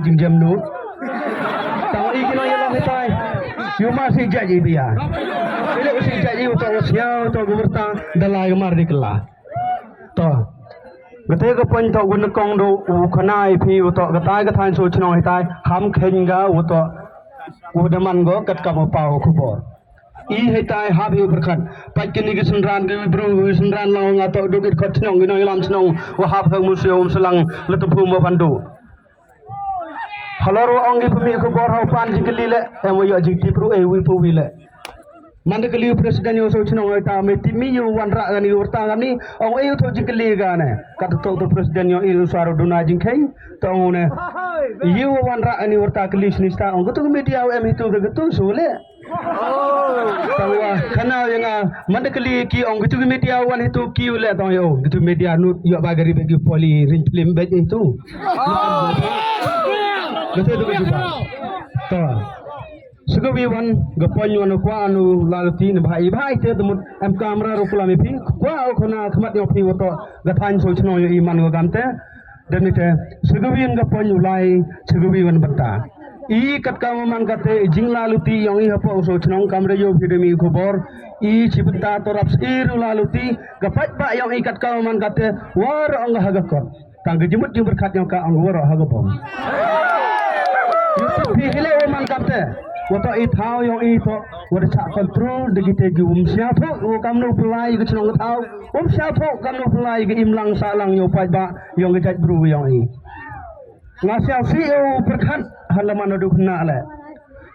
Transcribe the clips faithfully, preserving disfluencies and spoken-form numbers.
Jingjem nu. Tang i kino ya lah tai. Yu ma si jai i bia. Ile si jai i uto sia uto guberta dalai mar di kela. To. Gete ga pon to gun kong do u khanai phi uto gatai gatai so chnong hitai ham khen ga uto. U daman go kat kam pau khubor. I hitai hap yu berkat. Pat kini ki sendran ki bru ki sendran lang nga to duk it khot chnong ki nong ilam chnong. Wa hap hang musi um selang letupu mo pandu. Halor wa ong i pemi khubor hau pan jingkali le em wa yo jingtip ru e wi pu wi le. Manda kali u president yo so chnong ta me timi yo wan ra gani urta gani ong e to jingkali gane. Kat to to president yo i u saro duna jingkheng to ong ne. Yo wan ra gani urta kali snista ong kutu media em hitu kutu so le. Tangwa kana yang ah manda kali ki ong gitu media wan itu ki le tang yo gitu media nut yo ba gari bagi poli ring film bet itu. Gitu itu gitu ba. To. Sugawi wan gapon wan kwa anu lalu ti ne bhai bhai te temut em kamera ro kula mi phi kwa o khona khmat yo phi wato gathan so chno yo iman go gamte. Dem ni te, sagawi wan ka pon u lai, sagawi wan bynta. I kat ka man kate, jingla luti yong i hapoh u so chnong kam re yo phi demi khubor. I chi bynta torap sir u la luti, ka pat ba yong i kat ka man kate, war ong ha ga kot. Tang ka jimut jing berkat yong ka ong war ha ga bom. Yu phi hile u man kate, wato i thao yong i to, war cha control, de gite gi um sia to, u kam no pulai, gi chnong thao, um sia to, kam no pulai, gi im lang sa lang yo pat ba, yong ka jait bru yong i. Nga siang si u pyrkhat ha la mano duk na le.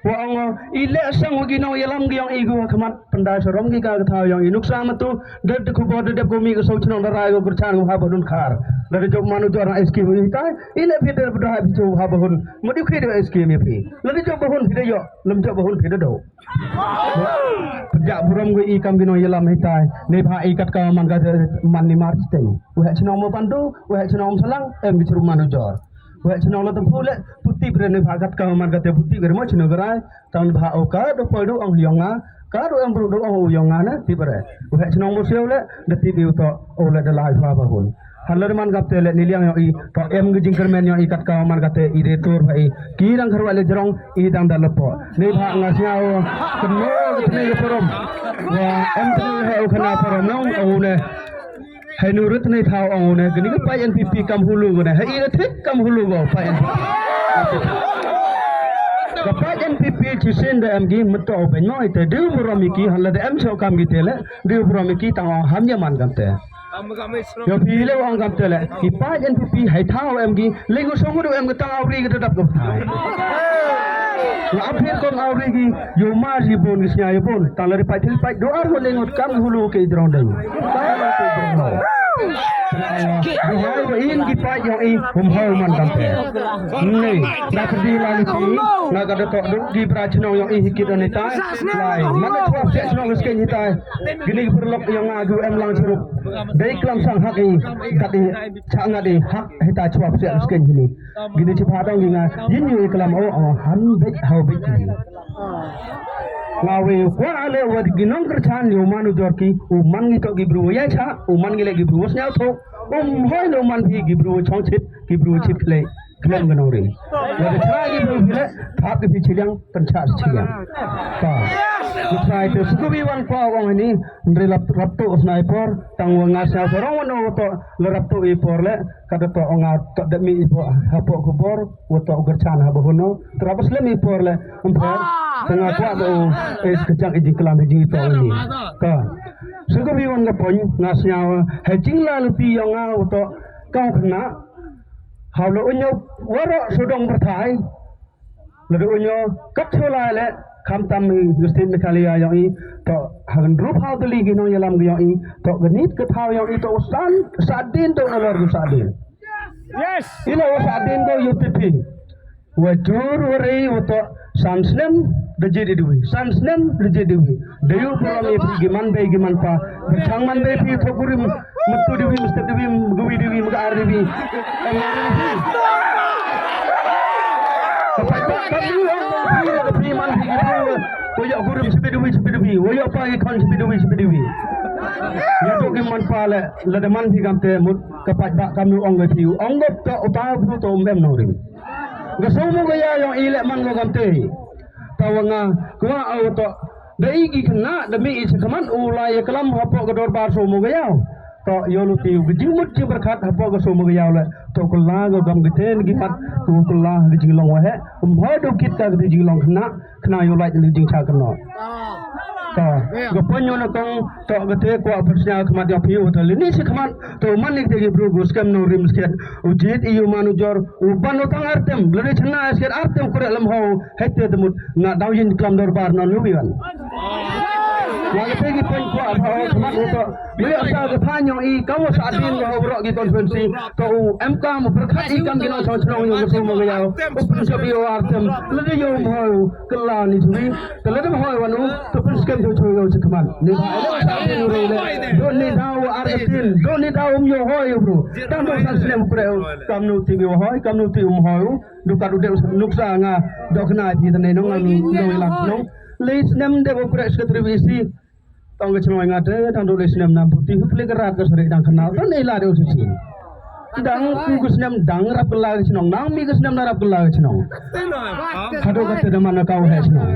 Wa ong i le sang wa gi nong yalam gi yong i gu ha khmat pynda sarom gi ka thaw yong i nuksa matu de de khubor de dep ko mi ko so chnong da rai ko kurchan ko ha ba dun khar. La de jop mano jor na S K wi tai i le phi de pynda ha phi cho ha ba hun. Mo di khi de S K mi phi. La de jop ba hun phi de yo. Lem jop ba hun phi de do. Pynjah burom ko i kam ki nong yalam hitai. Ni pha i kat ka man ka man ni mar chiteng. U heh chnong mo pandu, u heh chnong salang, em ki chrum manu jor. U heh chnong la tempu le, puti bre ni pha kat ka man ka te puti bre mo chnong gerai. Tang pha o ka do poi do ong yong nga, ka do em bru do ong yong nga na ti bre. U heh chnong mo siau le, de ti bi u to, o le de lai pha ba hun. Han le man kap te le ni liang yong i, to em ki jingkyrmen yong i kat ka man ka te i de tur pha i. Ki dang kharwa le jrong i dang da lepo. Ni pha nga siau keno kene le parom. Wa em kene he u khana parom nong u ne. Hai nurut ni thau u ne kene ka pai N P P kam hulu ne. Hai i thik kam hulu go pai N P P. Ka pai N P P chi sin da em gi meto ben mo ite du parom i ki han la da em so kam gi te le. Du parom i ki tang ong ham ya man kam te. Yo phi le ong kam te le. Ki pa N P P hai thau em gi le ngu song du em ga tang awri ga dap ga thai. La ap phi kon awri gi yo ma ji bon gi snya yo bon. Tang la ri pai thil pai do ar mo le ngut kam hulu ke drong dai. Duhai wa in gi pa yo i hum hau man kam te. Nei da kdi la ni ti na ga da to du gi bra chnong yo i hikit ni ta. Lai man da chwa se chnong sken ni ta. Gini perlok yo nga gu em lang chirup. Dei klam sang hak i kat i cha nga dei hak hita chwa psiak sken hini. Gini chi pha dong gi nga yin yu i klam o o han bit hau bit ki. Nga we kwa ale wa gi nong kerchan yu manu jor ki u man ngi to gi bru ya cha u man ngi le gi bru snyau tho. Um hoi no man phi gi bru chong chit gi bru chit kle. Klem ga nong ri. Wa da cha gi bru phi le thap gi phi chiliang. Pynchah shi yang. Ta. Ngi trai te suku bi wan kwa wang ini. Nri lap rap tu sniper. Tang wa nga sniper rong wan o to le rap tu i por le. Kada to nga to demi i por hapo kubor. Wa to gerchan ha bahuno. Terabas lem i por le. Emper. Tang nga kwa do. Es kejang i jingkelam i jingito ini. Ta. Suku bi wan ga pon nga sniper. Hai jingla luti yang nga wa to. Kau kena. Hau lo unyo waro sudong bertai. Lada u nyo kat shu lai le khamtam i Justin Mikalia yong i to hagan rup hau tali gi nong yalam gi yong i to ganit ka thau yong i to u san sadin to nalor gu sadin. Yes. Ila u sadin ko U T P. Wa jur wa rei wa to san snem da jit i dwi san snem da jit i dwi. Dayu pura mi phi gi man bei gi man pa. Bachang man bei phi to kurim. Matu diwi mesti diwi mgawi diwi mgar diwi. Kapai ba kami orang phi man phi gi phi. Ko ya kurim sepi diwi sepi diwi. Ko ya pa gi kon sepi diwi sepi diwi. Ya to gi man pa le le de man phi kam te mut kapai ba kami ong phi ong gop to uta bru to um dem no diwi. Ka Sohmogaïaw ïong i leh man ko kamte. Tawa nga kwah u to da i ki khynnah da mih i shakhmat u la ïaklam hapoh ka dorbar Sohmogaïaw. To ïoh luti u ka jingmut jingpyrkhat hapoh ka Sohmogaïaw leh. To kylla ko kam kiten ki mat ko kylla ka jinglong waheh. Um hoi do kit ka kite jinglong khynnah khynnah ïoh lait ni jingcha khynnah. To ka pynïoh na kong to kate kwah pyrshah khmat ïa phi u to lini shakhmat. To man ni kite ki bru ko skhem nongrim skhet u jied i u man u jor. U ban u tang artem lada chna skhet artem kure lam ho. Hete temut nga daw yin klam dorbar non nu wan. Nga kete ki pen kwah ba o khmat u to. Lu ya sa ka phan yong i ka wa sa din ba ho ro ki conference. To u em kam u berkat i kam ki nong chong chnong yong ka Sohmogaïaw. U pun sa bi o artem lada yo mo ho kala ni jui. Te lada mo ho wan u to pun skem to chong yong sa khmat. Ni ba ele sa din u re le. Do ni daw artem do ni daw um yo ho yo bro. Tang do sa snem kure u. Kam nu ti mi ho kam nu ti um ho. Duka du deu nuksa nga dok na pi tane nong nong nong ilang nong. Lei snem de ko krek sekretari V C. Tong ke chnoi nga te tang du lei snem na buti huplik rat ke seri dang kenal tan ila deu sisi. Dang ku ke snem dang rap kela ke chnong nang mi ke snem na rap kela ke chnong. Hadu kate de mana kau he chnong.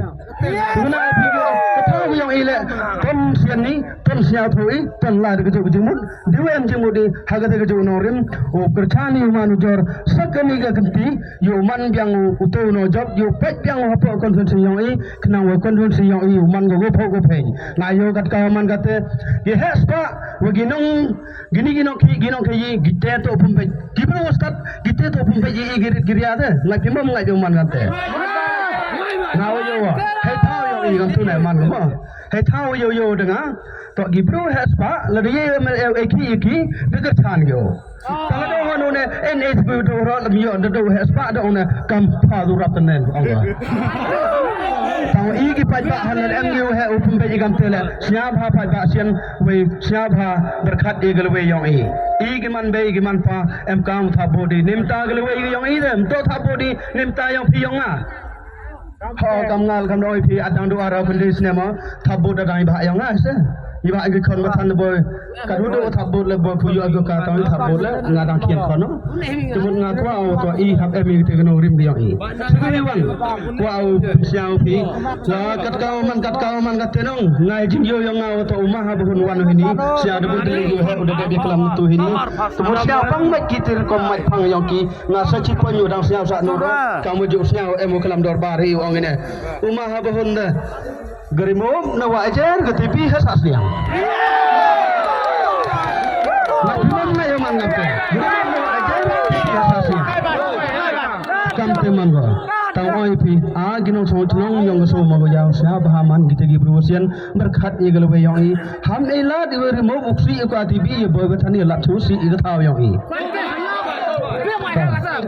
Tuna pi ke kata yang ile ton sian ni ton siau thui ton la de ke jumut. Diwen jingmut i ha kata ka jong nongrim u kyrchan ïa u man u jor sa kane ka kynti ïa u man biang u to no jop ïa u pet biang u hapoh constituency yong i khnang wa constituency yong i u man ka go pho go phe. Nga ïa kat ka man kata ki heh spah wa ki nong gini ki nong ki ki nong ki ki te to pum pet ki bro stad ki te to pum pet i ki rit ki ria te la ki mom nga ïa u man kata. Nga wa ïa wa hei thaw yong i kam tu na man ko ma hei thaw ïa ïa de nga. To ki bru heh spah la de ye me e ki e ki de kyrchan yo. Ta la do hanu ne en e bu do ro lam yo de do heh spah do ne kam pha du rap ne ong. Ta i ki pai ba han em yo he u pum be i kam te le sia pha pai ba sian wei sia pha berkat i gal wei yong i. I ki man be i ki man pa em kam tha bodi nim ta gal wei yong i dem to tha bodi nim ta yong pi yong a. Ho kam ngal kam doi phi at dang duar ho kyndi snem ho. Thap bud da dang i bah yong nga se. I bah i khon ba than boy. Ka du du thap bud le boy phu yu ago ka tang thap bud le nga dang kien khon no. Tumut nga kwah o to i hap em i te no rim biang i. Sibi wan. Kwah o siang phi. Nga kat ka man kat ka man kat tenong. Nga jing yo yong nga o to uma ha bu hun wan hini. Sia de bun te yu ha u de de klam tu hini. Tumut sia pang mai ki tir kom mai pang yong ki. Nga sa chi pon yu dang sñiaw sa nu ro. Ka mu ju sñiaw em u klam dorbar hi u ong ine. Uma ha ba hun de. Gari mom na wa ajar ga tipi ha sa sñiaw. Na pimam na yo man ngam te. Gari mom na wa ajar ga tipi ha sa sñiaw. Kam te man go. Tang oi pi a ginong song chnong yong ga so ma go yaw sñiaw ba ha man gi te gi bru sian. Berkat i ga le we yong i. Ham i lad i we ri mo buksi i ka tipi i boy ba than i lad chu si i ga thaw yong i.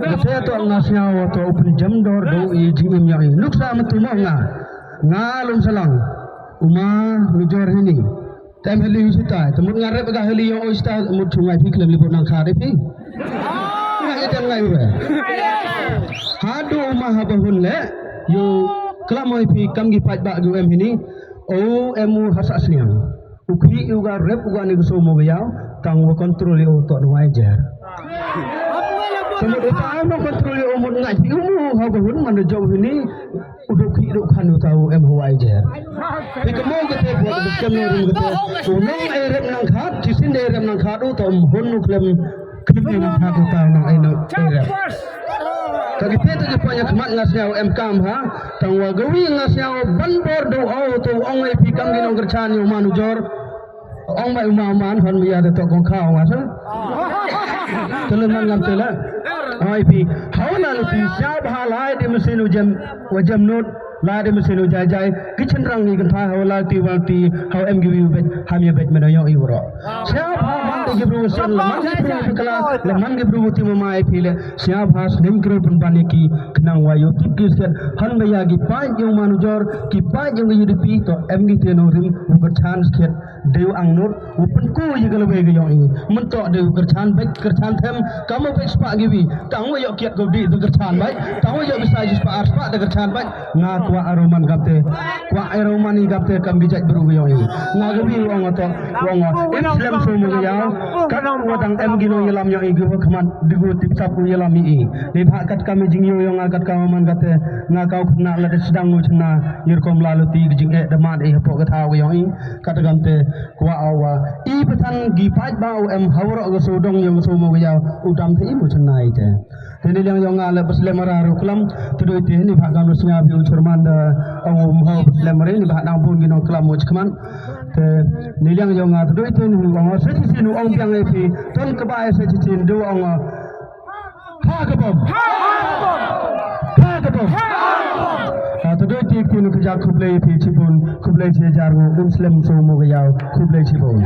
Kata to nga sñiaw to u pynjem dor do i jingim yong i. Nuksa mynta mo nga. Nga lum salang. Uma nujor hini. Tem heli u sita. Temut nga rep ga heli yong u sita mut chu ngai phi klem libut nang kha de phi. Nga ya tem ngai u re. Hadu uma ha ba hun le. Yu klam oi phi kam gi pait ba gu em hini. O em u ha sa sñiang. U khi u ga rep u ga ni gu so mo ga yaw. Tang wa control u to no ai jer. Temut uta em no control u mut ngai hi u mu ha ba hun man do jong hini. U do khi do khan uta u em ho ai jer. Hi ka mo ka te bo ka kem no rum ka te. U nong ai rep nang khat, chi sin ai rep nang khat u to um hun u klem. Klim ni nang khat uta nang ai nang ai rep. Ka ki te ta ki panya khmat nga sñiaw em kam ha. Tang wa gawi nga sñiaw ban bor do au to ong ai pi kam ki nong kyrchan yu man u jor. Ong bai uma man hon bia de to kong kha ong asa. Tele man ngam tele. Ai pi. Hau la le pi sia bha lai de mesin u jem wa jem nut lai de mesin u jai jai. Ki chen rang ni kan thai hau la ti wang ti hau em gi wi bet ham ya bet mena yo i wro. Sia bha man de gi bru sen la man gi bru kala la man gi bru ti ma mai pi le. Sia bha snem kru pun ban ki kenang wa yo tip ki sket han ba ya gi pai yo man u jor ki pai yo gi U D P to em gi te no rim u ka chance sket. Dei u ang nut u pynku ïa ka lawei ka yong i. Mynta dei u kyrchan beit kyrchan them. Ka mo beit spah ki wi. Tang u ïoh kiat ko dih da kyrchan beit. Tang u ïoh bisa ji spah ar spah da kyrchan beit. Nga kwah aroman kate. Ba ero mani gap te kam ki jait bru yong i. Nga ga wi wong to wong em slem so mo ya. Kat wa dang em gi no yalam yong i gi wa khmat digu tip sap u yalam i. Ni ba kat kam jing yo yong nga kat kam man kat te nga kau khna la de sedang u chna yir kom la luti gi jing e damat i hapo ka thaw yong i. Kat gam te kwa awa i patan gi paj ba u em hawro ga so dong yong so mo ya u dam te i mo chna i te. Te ni liang yong nga le baslem ara ru klam te doi te ni ba gam snga bi u churman da ong um ho baslem ara ni ba dang bun gi no klam mo chkman. Te ni liang yong nga te doi te ni ong sa chi sin ong biang e pi ton ka ba sa chi sin du ong ha ka bom ha ka bom. Te doi te ki ni ka jak khublei pi chibun khublei chi jar ngo um slem so mo ga yaw khublei chibun.